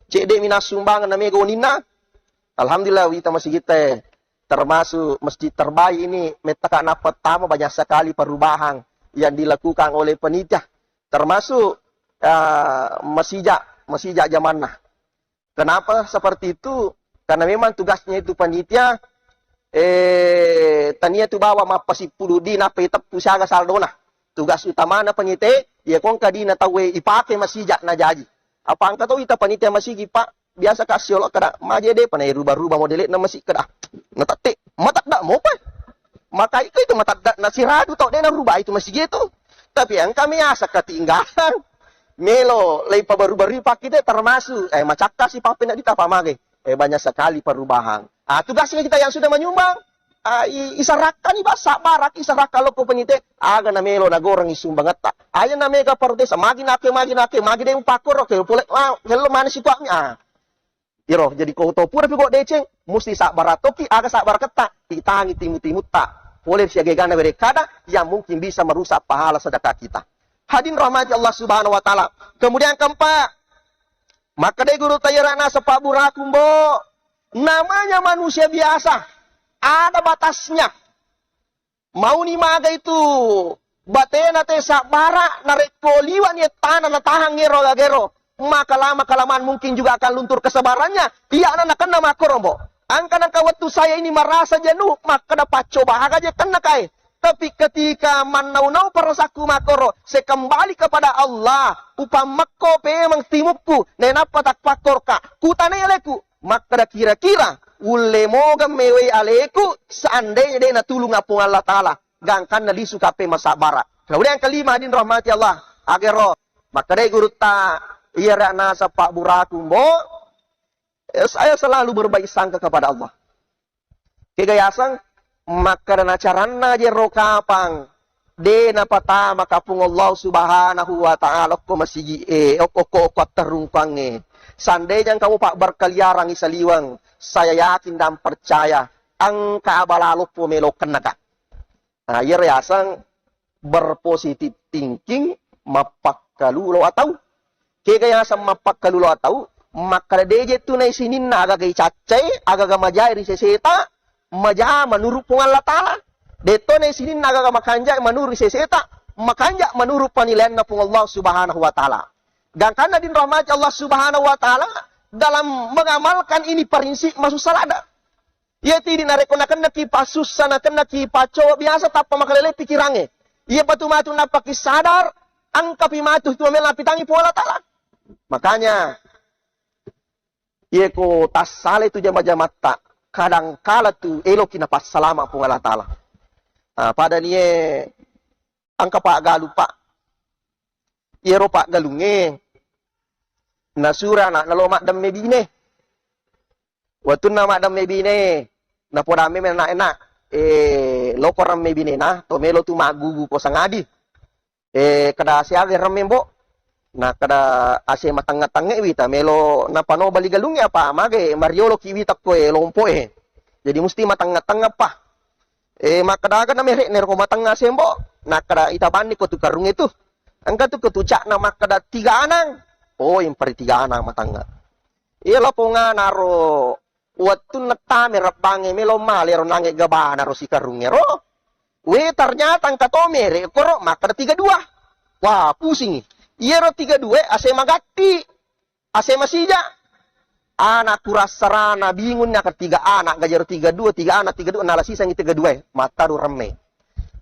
Cedde mi nassumbangeng na mega oninna. Alhamdulillah, wita masigitta e, termasuk masjid terbaik ini, mettaka nappa tama, banyak sekali perubahan yang dilakukan oleh panitia, termasuk, eh, masija, masija jamanna. Kenapa seperti itu? Karena memang tugasnya itu panitia, eh, tania tu bawa mappasippudu di nappa iteppu siaga saldona. Tugas utamana panitia, ya kongka dina tauwe ipake masija na jaji. Apa engka to ita panitia masigi, Pak? Biasa ka siolo kada, maje de pa na ruba-ruba modele'na masigi kada. Natette, matadda mopa. Maka itu, itu matadda na siradu tau de na ruba itu masigi itu. Tapi engka mi asa ketinggalan. Melo, lei pabaru-barui pakkite termasuk, eh, macakka si pappena dita pamage. Eh, banyak sekali perubahan. Ah, tugasnya kita yang sudah menyumbang. Ah, i-, isarakkani, Pak, sabbara, isarakka lokko panitia, aga namelo nagorengi sumbangetta. Aja namega protes, magi nake, magi nake, magi de mupakkoro, ke pole, ah, hello mana situaknya. Ah. Iro, jadi ko to pura pi ko deceng, musti sabbara toki, aga sabbaraketta, itangi timu-timutta. Pole siaga egana werekkada yang mungkin bisa merusak pahala sedekah kita. Hadirin rahmati Allah Subhanahu wa Ta'ala. Kemudian keempat, makkeda guru tayarana sepak buraku, Mbok. Namanya manusia biasa, ada batasnya. Mauni maga itu batena te sabbara, narekko liwani ettana natahang ero gagero, maka lama kelamaan mungkin juga akan luntur kesabarannya. Iya na nakenna makkoro, Mbok. Angka nangka wettu saya ini merasa jenuh, makkeda paccoba aga je kenna kae. Tapi ketika mannau-nau perasakku makkoro, saya kembali kepada Allah, upammekko pemeng timukku, nainappa tappakkorka, kutanai aleku, makkeda kira-kira ulle mogeng mewai aleku seandainya de natulung Puang Allah Taala, gangkanna lisu kape masabbara. Kemudian kelima, hadirin rahmati Allah, agero makkedai gurutta, iya ria naseng pabburaku, Mbo, eh, saya selalu berbaik sangka kepada Allah. Kega yaseng, makkeda na caranna jero kapang de napatama ka Puang Allah Subhanahu wa Ta'ala okko masigi e, okko, okko, okko atterungkuangnge. Seandainya engka mupa berkeliarangi saliweng, saya yakin dan percaya engka abala loppo melo kennaka. Nah, iyaro yaseng berpositif thinking, mappakkalulo atau. Kega yaseng mappakkalulo atau, makkeda deje tu nai sininna agaga icaccai, agaga majai ri seseta, maja menurut Puang Allah Ta'ala. Detto nai sininna agaga makanja menurut seseta, makanja menurut penilaianna Puang Allah Subhanahu wa Ta'ala. Gangkanna, hadirin rahmati Allah Subhanahu wa Ta'ala, dalam mengamalkan ini prinsip masussalada. Iya tidi narekko nakennaki passussa, nakennaki paccowo, biasa tappa makalele pikirangnge. Iya patu matu nappaki sadar, engkapi matu tu mela napitangi Puang Allah Ta'ala. Makanya, iya ko tassala itu jama-jamatta, kadang kala tu eloki napassalama Puang Allah Ta'ala. Nah, pada nie engka paggalu, Pak. Iyaro paggalungnge nasura anakna lo maddemme bine. Wettunna maddemme bine, napodang meme anak-anak, eh, loko remme binena, to melo tu maggugu ko sangadi. Eh, kada siaga remme, Mbo? Nakkeda ase matengnge-tengnge wita melo napano bali galungnge apa mage marioloki wita ko e lompo e. Jadi musti matengnge-tengnge pa. Eh, makkeda aga na merekne ro ko matengnge ase, Mbo? Nakkeda ita banni ko tu karung itu. Engka tu ketucakna makkeda tiga anang. Oh, impari tiga anang matengnge. Iya lapongana ro wettunna tame rebbangnge melo male ro nangnge gabana ro sikarungnge ro. We, ternyata engka to mere koro makkeda tiga dua. Wah, pusingi. Iyaro tiga dua ase magatti, ase masija. Anak kurassarana bingung naka tiga anak, gajero tiga dua, tiga anak, tiga dua, nala sisangi tiga dua. Mattaru remme.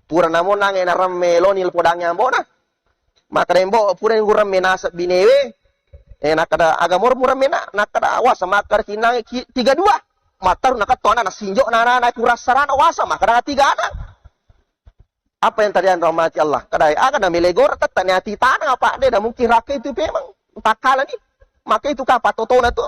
Pura namo nangnge na remme loni lepodangnge ambona. Makkeda, Mbo, pura guremme naseng binewe. Eh, nakkeda, aga moro muremme na? Nakkeda, wasa makkeda kinangnge ki tiga dua. Mattaru nakatto anak nasinjo na anak kurassarana wasa makkeda tiga anak. Apa yang terjadi, rahmati Allah? Kadai, aga na mele gora tetta ni ati tanah apa de, dah mungkin raka itu memang takkala ni. Maka itu kapa totona tu.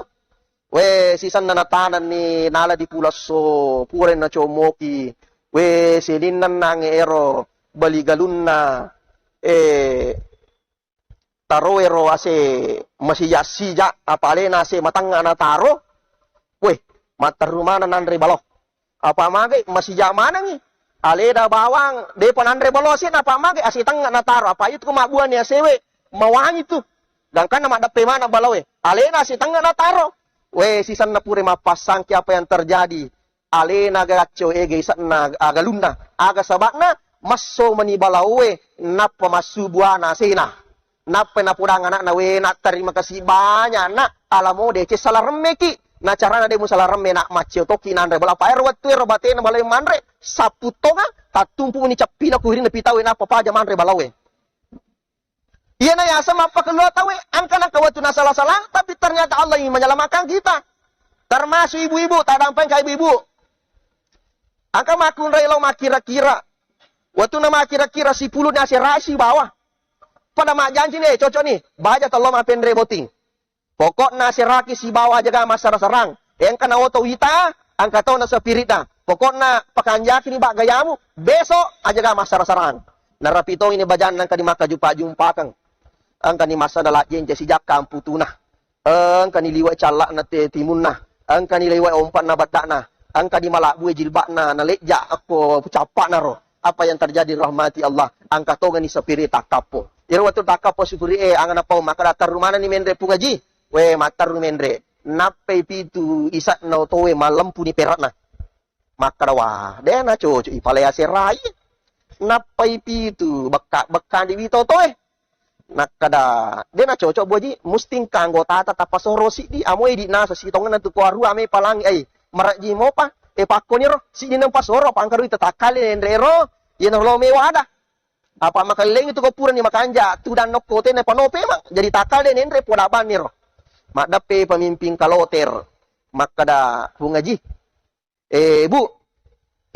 We, sisanna natanenni nala di pulasso, pura nacomoki. We, sininna nangnge ero bali galunna, eh, taro ero ase masija-sija, apa alena ase matengnga nataro. We, matteru maneng nanre balo. Apa mage masija manengi. Alena bawang depa nanre balo ase, napa mage ase tengnga nataro. Apa itu mabbuani asewe mawangi tu. Gangkanna maddeppe maneng balawe. Alena ase tengnga nataro. We, sisanna pura mappassangki apa yang terjadi. Alena gacco ega ise'na agalunna. Aga saba'na? Masso mani balaoe nappa massu buana asena. Nappa napodang anakna, we, nak, terima kasih banyak, nak. Alamo deceng sala remmeki. Na carana de musala remme, nak, macceo tokki nanre bala. Apa ero wettu ero batena balaoe manre, sappu tonga, tattumpu mani cappina kuwirinna pitawe nappa paja manre balaoe. Iyana yaseng mappakellu tauwe, engka nengka wettu nasala-salang, tapi ternyata Allah yang menyelamatkan kita. Termasuk ibu-ibu, taddampengka ibu-ibu. Engka makkunrai lao makkira-kira. Wettunna makkira-kira sipuluni aserai sibawa. Pada majjanci ni, eh, cocok ni. Baja tello mapenre botting. Pokokna aseraki sibawa ajaga massara-sarang. Engka naoto wita, engka tona spirita. Pokokna pakanjaki ni baggayamu, besok ajaga massara-sarang. Narapi tongini bajanna engka ni makkajumpa-jumpakeng. Engka ni massada lajjeng jasi jakka amputuna. Engka ni liwe calla'na te timunna. Engka ni liwe ompa'na badda'na. Engka ni malabbue jilba'na, nalejja akko cappa'na ro. Apa yang terjadi, rahmati Allah? Engka tongani spiri takkappo. Iro wettu takkappo spiri e, angana pau makkada terru manenni menre Puang Aji. We, matterru menre. Nappai pitu ise'na otoe mallempuni pere'na. Makkada, wah, de na cocok ipalea serai. Nappai pitu bekka-, bekkani wito otoe. Nakkada, de na cocok, Bu Aji, musti engka anggotata tapasoro siddi, amo idi nasa sitongenna tu ko arua me palangi, ai, marajji mopa, e, pakkoniro, siddi nempasoro, pangkarui tatakkale nenre ro, iyana lo mewa ada. Apa makallengi tu ko purani makanja, tudang nokko tena panope mang, jadi takkale nenre poda banni ro. Maddeppe pemimpin kaloter, makkada, Puang Aji, Eh, Bu,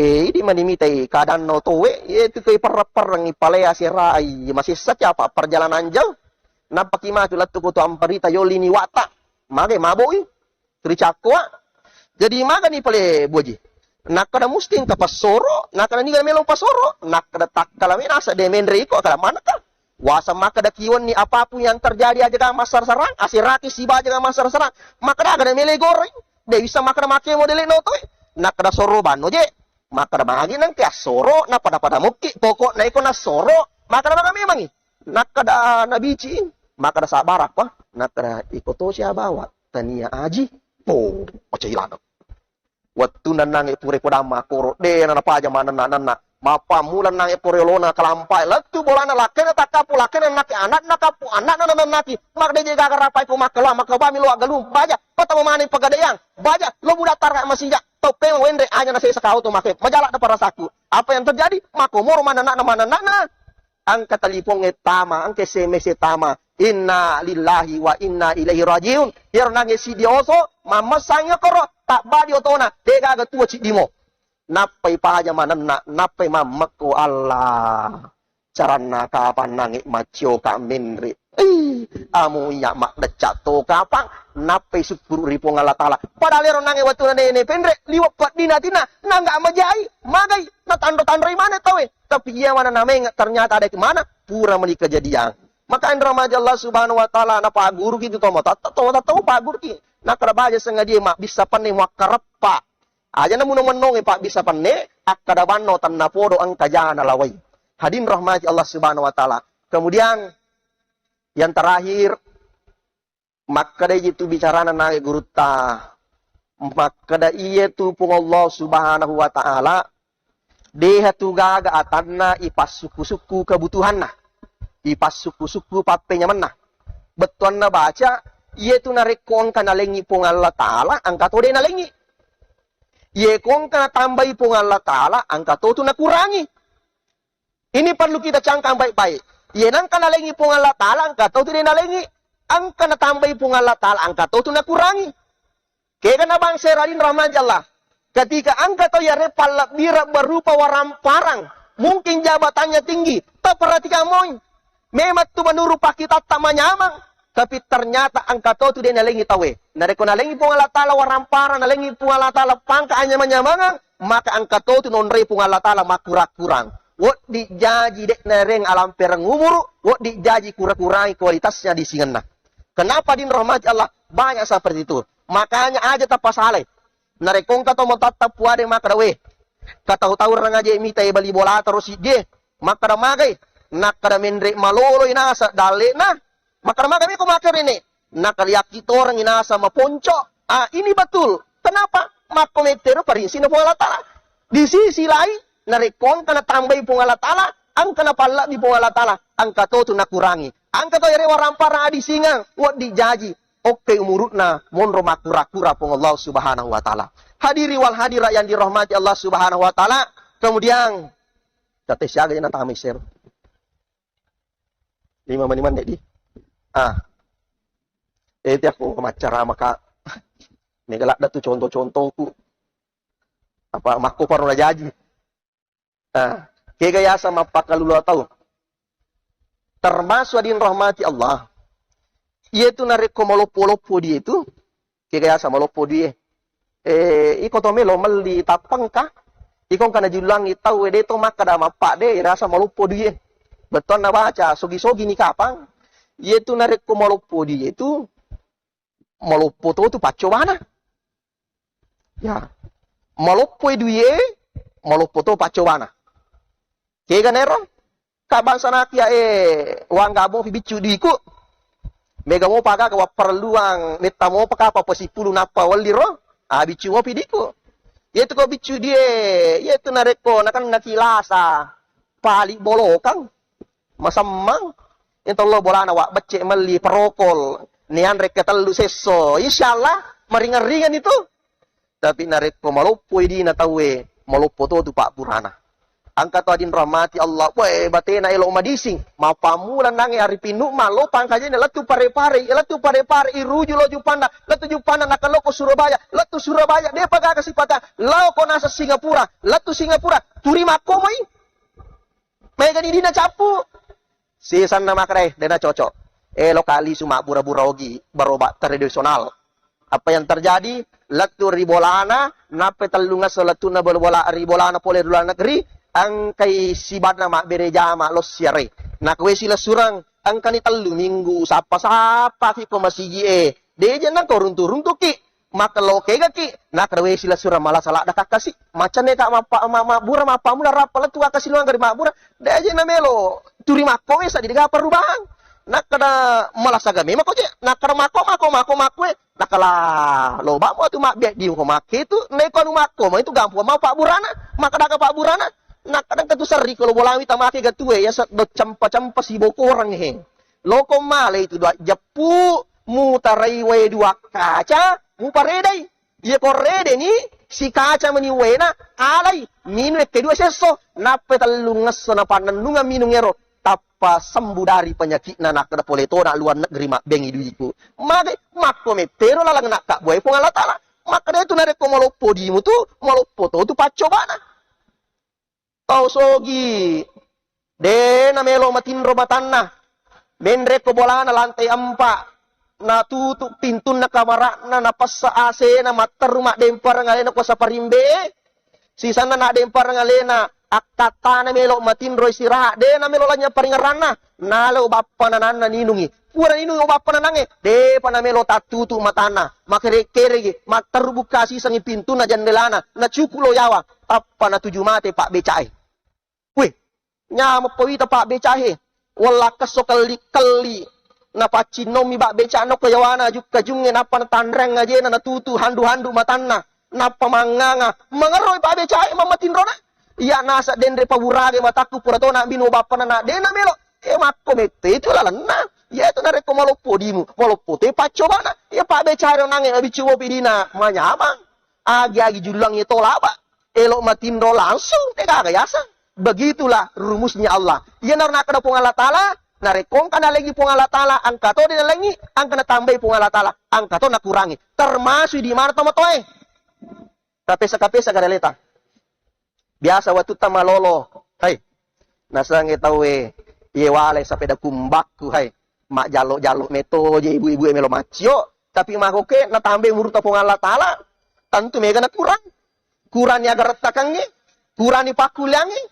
Eh, idi mani mitai kadanna otoe, iyetu koi perreng-perreng ipalea serai, masessa capa perjalanan jauh. Nappaki matu lettu ko tu amparita yolini watta. Magai maboi. Ricakkoa. Jadi magani pale boji. Nakkeda musti engka passoro, nakkeda niga melo passoro, nakkeda takkala mena asa de menre iko kada manaka. Wasa makkeda kiwenni apapun yang terjadi aja kan massara-sarang, asiraki siba aja kan massara-sarang. Makkeda aga de mele goreng. De bisa makkeda make modele no toe. Nakkeda soro banno je. Makkeda magi nangke assoro, na pada-pada mukki, pokokna iko nassoro, makkeda maga memangi. Nakkeda nabici, makkeda sabar apa? Nakkeda iko to sia bawa, tania aji. Oh, oce ilana. Wettu nanange pure kodamma koro, de na napaja manenna nanna. Mappammula nange pore olona kalampai. Lettu bolana lakkena takkapu lakkena nake anakna kapu anakna nanannaki. Mak de je gaga rapai ko makkela, makkebami lo aggalung. Baja, kota memani pegadaian. Baja, lo budak targa masija. Toppeng wenre aja na sesa kau to make. Majalak da parasaku. Apa yang terjadi? Makomoro manenna manenna. Engka talipongnge tama, engka S M S e tama. Inna lillahi wa inna ilaihi rajiun. Iyaro nange sidi oso, mammessang yokoro, tabbadi otona, de gaga tuo ciddimo. Nappai paja manenna, nappai mammekko Allah. Caranna kapang nange maccio ka menre. Ih, amu iya maddecca to kapang, nappai sukkuru ri Puang Allah Taala. Padahal ero nange wettu nene penre, liwe peddina tina, nangga majai, magai, natanro-tanroi mana tawe. Tapi iya mana nameng ternyata ada kemana? Pura meni kejadian. Maka yang dirahmati Allah Subhanahu wa Taala, na paguru ki tu tomo tatta, tomo tatta paguru ki. Nakkeda baja sengaja mak bisa penne muakkareppa. Aja namu no mennonge pak bisa penne, akkeda banno tanna podo engka jana lawai. Hadin rahmati Allah Subhanahu wa Taala. Kemudian yang terakhir, makkeda itu bicarana naik gurutta. Makkeda iya tu Puang Allah Subhanahu wa Taala, deha tu gaga atanna ipassukku-sukku kebutuhanna, ipassukku-sukku pappenyamenna. Bettuanna baca, iya tu narekko engka nalengi Puang Allah Taala, engka to de nalengi. Iya ko engka natambai Puang Allah Taala, engka to tu nakurangi. Ini perlu kita cangkang baik-baik. Iya nangka nalengi Puang Allah Taala, engka to tu de nalengi. Engka natambai Puang Allah Taala, engka to tu nakurangi. Kega na bangsa radin rahmati Allah. Ketika engka to yare pallabbira berupa waramparang, mungkin jabatannya tinggi, tapi perhatikan moi. Memang tu menurut pakitatta manyamang, tapi ternyata engka to tu de nalengi tawe. Narekko nalengi Puang Allah Taala waramparang, nalengi Puang Allah Taala pangka anyamang-nyamangang, maka engka to tu nonrei Puang Allah Taala makurang-kurang. Woddi jaji de nareng alampereng umuru, woddi jaji kura-kurangi kualitasnya di singenna. Kenapa din rahmati Allah? Banyak seperti itu. Makanya aja tapasalai. Narekko engka to matatta puade makkeda, "We, katau-tau rangaje mita e bali bola terus sidie." Makkeda magai, nakkeda menre malolo inasa dalle'na. Makkeda magai meko makkeda rene. Nakkeda yakki toreng inasa maponco. Ah, ini betul. Kenapa? Makko mettero parinsina Puang Allah Taala. Di sisi lain, narekko engka natambai Puang Allah Taala, engka napallabbi Puang Allah Taala, engka to tu nakurangi. Engka to yare waramparang adi singang, weddi jaji. Okke umuru'na monro makkura-kura Puang Allah Subhanahu wa Ta'ala. Hadiri wal hadirat yang dirahmati Allah Subhanahu wa Ta'ala. Kemudian, kata siaga jena tamai sero. Lima mani mande di. Ah. Eh, tiap aku macarama ka. Mega ladda tu contoh-contohku. Apa makko paro na jaji. Nah, kega yaseng mappakalulu tau. Termasuk adin rahmati Allah. Iyetu narekko maloppo-loppo dui tu, kega yaseng maloppo dui e. Eh, iko to melo melli tappengka, iko engka najullangi tau e, de to makkada mappa de, rasa maloppo dui e. Bettuanna baca, sogi-sogi ni kapang. Iyetu narekko maloppo dui e tu, maloppo to tu paccobana. Ya. Maloppoi dui e, maloppo to paccobana. Kega nero? Ka bangsa nakia e, wangga mopi biccu duiku. Mega mopa gaga wapparelluang, metta mopa kapa pesipulu nappa welli ro. Ah, biccu mopi diku. Iyetu ko biccu dui e, iyetu narekko nakenna kilasa, pali bolokang. Masemmang. Yang tello bolana wa becce melli perokol. Nianre ketellu sesso. Insyaallah, meringan-ringan itu. Tapi narekko maloppoi dina tauwe, maloppo to tu pappurana. Engka to adinrong mati Allah, weh, batena elo madising. Mappammula nangnge ari pinnu, malopang kajene, lettu Pare-Pare, lettu Pare-Pare, iruju lo Jupanna, lettu Jupanna, nakaloko Surabaya, lettu Surabaya, depa gaga sipata, laoko nasa Singapura, lettu Singapura, turi makkomoi. Megani dina cappu. Sisanna makkedai, dena cocok. Elo kali su mabbura-bura ogi, berobat tradisional. Apa yang terjadi? Lettu ri bolana, nappe tellungesso lettunna bola, bola, ri bolana pole ri luar negeri, engkai sibanna mabbere jama lo siare. Nakkuwe silessureng, engkani tellu minggu, sappa-sappa ki ko masigi e. Deje nangko runtu-runtuki. Makkelokegaki, nakkeda, "Weh, silessureng malasa ladda kakkasi." Maccenne ka mappa-, ma-, mabbura mappammula rappa lettu akkasi luang gari mabbura. De aja namelo turi makko mesa, de gaga perubahang. Nakkeda, "Malasa ga memang ko je." Nakkeda, "Makko, makko, makko, makko e." Nakkeda, "Lo bamo tu mabbiaddi ko makke tu, neko anu makko, ma itu gampang mau pabburana." Makkeda ka pabburana. Nakkeda ka tu serri ko lo bolami tamake gatue, ya set do cempa-cempa sibokoreng he. Loko male itu dua jeppu, mutarai wae dua kaca, muparedai. Iya ko redeni, sikaca meni waena, alai, minung ekke dua sesso, nappa tellungesso napannennungeng minung ero, tappa sembuh dari penyakitna, nakkeda pole tona luar negeri mabbengi duiku. Mage, makko mettero laleng nakkabbuai Puang Allah Taala. Makkeda tu narekko maloppo dimu tu, maloppo to tu paccobana. Tau sogi, de namelo matinro matanna. Menre ko bolana lantai empa, natutu pintunna kamara'na, napessa asena, matteru maddempareng alena ko saparimbe. Sisanna naddempareng alena, akkattana melo matinro istirahat, de namelo lanynya paringerranna. Nalo bappa nananna ninungi. Pura ninungi bappa nanangnge, depa namelo tattutu matanna. Makere-keregi, matteru bukka sisengi pintunna jendelana, nacuku lo yawa. Tappa natuju mate pabbecae. Weh, nyameng pawita pabbecae. Wella kesso kelli-kelli. Napaccinnommi pabbeca nokko yawana jukka jungnge, nappa natanreng ajena, natutu handu-handu matanna. Nappa mangnganga. Mangerroi pabbecae mammatinrona. Iya nasa denre paburage matakku pura tona bino bappa nana dena melo. E makko mette itu lalenna. Iya itu narekko maloppo dimu, maloppo te paccobana. Iya pabbecae ronangnge abiccu bopi dina manyamang. Agi-agi jullang ye tolaba. Elo matinro langsung, de gaga yaseng. Begitulah rumusnya Allah. Iyanaro nakkeda Puang Allah Taala, narekko engka nalengi Puang Allah Taala, engka to de nalengi, engka natambai Puang Allah Taala, engka to nakurangi. Termasuk di mana tomatoae? Kapesa-kapesa gareleta. Biasa wattutta malolo, hai. Nasengnge tauwe, iye wale sapeda kumbakku, hai. Majjallo-jallo metoje ibu-ibu e melo maccio, tapi makoke natambai umurutta Puang Allah Taala, tentu mega nakurang. Kurani agarattakangnge, kurani pakkuliangnge,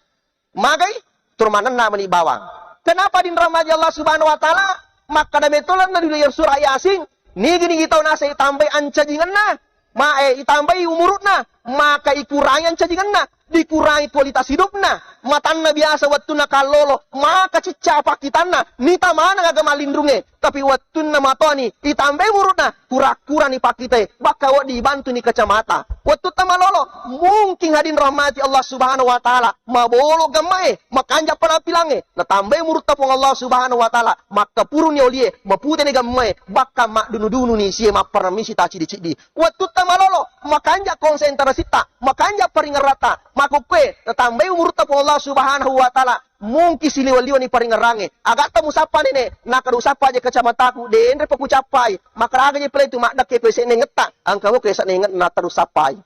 magai, turmanenna meni bawang. Kenapa dinrahmati Allah Subhanahu wa Taala? Makkada metolanna dulu ya surah Yasin, nigi-nigi tau nasai tambai ancajingenna, ma, eh, itambai umuru'na, maka ikurangi ancajingenna, dikurangi kualitas hidupna, matanna biasa wettunna kallolo, maka cecca pakkitanna, nita maneng aga mallinrungnge, tapi wettunna matoani, itambai umuru'na, kura-kurani pakkitae, bakka wedding ibantuni kacamata. Wettutta malolo, mungkin hadin rahmati Allah Subhanahu wa Ta'ala, mabolo gemmae, makanja penampilangnge, natambai umurutta Puang Allah Subhanahu wa Ta'ala, makkapuruni olie, maputeni gemmae, bakka maddunu-dununi sie mapparemmisi tacidi-cidi. Wettutta malolo, makanja konsentrasitta, makanja paringeratta, makukkue, natambai umurutta Puang Allah Subhanahu wa Ta'ala, mungkin siliwa-liwani paringerangnge. Agatta musappa nene, nakadu sappa je kacamataku, denre pakucappai, makaraga je pale tu maddekke pese nengetta, angka mo kesa nenget na terus sappai.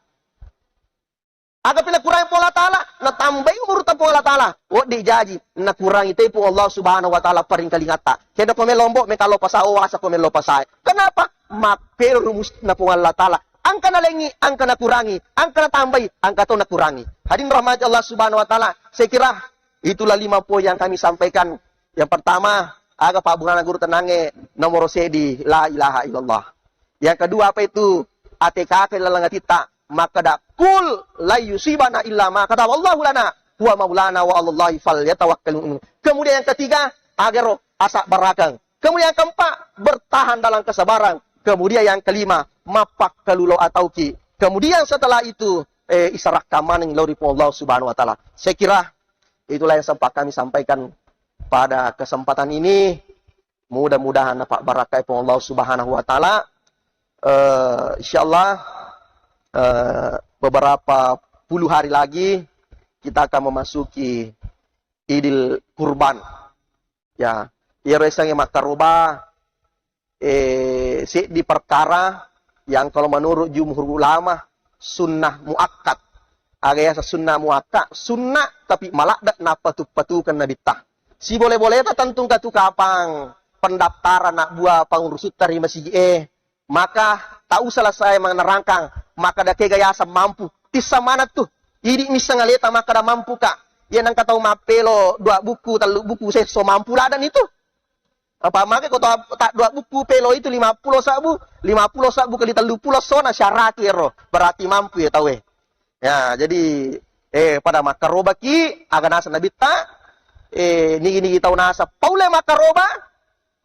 Aga pila kurangi Puang Allah Ta'ala, natambai umurutta Puang Allah Ta'ala. Wedding jaji, nakurangi te Puang Allah Subhanahu wa Ta'ala paringkalingatta. Keda ko melo lombo, meka lo pasa, o wasa ko melo pasae. Kenapa? Mappero rumusna Puang Allah Ta'ala. Angka nalengi, angka nakurangi, angka natambai, angka to nakurangi. Hadirin rahmati Allah Subhanahu wa Ta'ala. Saya kira itulah lima poin yang kami sampaikan. Yang pertama, aga pabburana guru tenangnge, nomor sedi, la ilaha illallah. Yang kedua apa itu? Atekake laleng atitta, makkada, "Qul la yusibana illa ma kataballahu lana, huwa maulana wa alallahi falyatawakkalul mu'minun." Kemudian yang ketiga, agaro asabbarakeng. Kemudian yang keempat, bertahan dalam kesabaran. Kemudian yang kelima, mappakkalulo atauki. Kemudian setelah itu, eh, isarakka maneng lao ri Puang Allah Subhanahu wa Ta'ala. Saya kira itulah yang sempat kami sampaikan pada kesempatan ini. Mudah-mudahan napabbarakkai Puang Allah Subhanahu wa Ta'ala. Eh, insyaallah, eh, beberapa puluh hari lagi kita akan memasuki Idil Kurban. Ya, iyaro yasengnge makkaroba, eh, seddi perkara yang kalau menurut jumhur ulama sunnah muakkad. Aga yaseng sunnah muakkad, sunnah tapi maladde nappatu-patukeng nabitta. Sibole-boleta tentu engka tu kapang pendaftaran anak buah pangurusutta ri masigi e, maka tak usah lah saya menerangkan, maka dakega yaseng mampu. Tissa maneng tu, idi misseng aleta makkada mampu ka. Iya nengka tau mappelo dua buku, tellu buku sesso mampu ladang itu. Apa maka ko ta dua buku pelo itu lima puluh sabbu, lima puluh sabbu kali tellu puluh sona syaratu ero. Berarti mampu ya tau e. Ya, jadi eh pada makkarobaki aga naseng nabitta, eh nigi-nigi tau naseng paule makkaroba,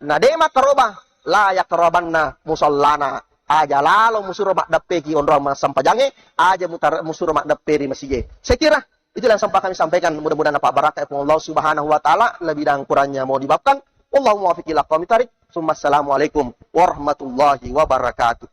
na de makkaroba, la yakrabanna musallana. Aja lalo musuro maddeppeki onrong massempajangnge, aja mutar-, musuro maddeppe ri masige. Saya kira itulah yang sempat kami sampaikan. Mudah-mudahan dapat barakah ya Allah Subhanahu wa Ta'ala. Lebih dan kurangnya mohon dimaafkan. Allahumma wafiq ila aqwamit thariq. Summa assalamualaikum warahmatullahi wabarakatuh.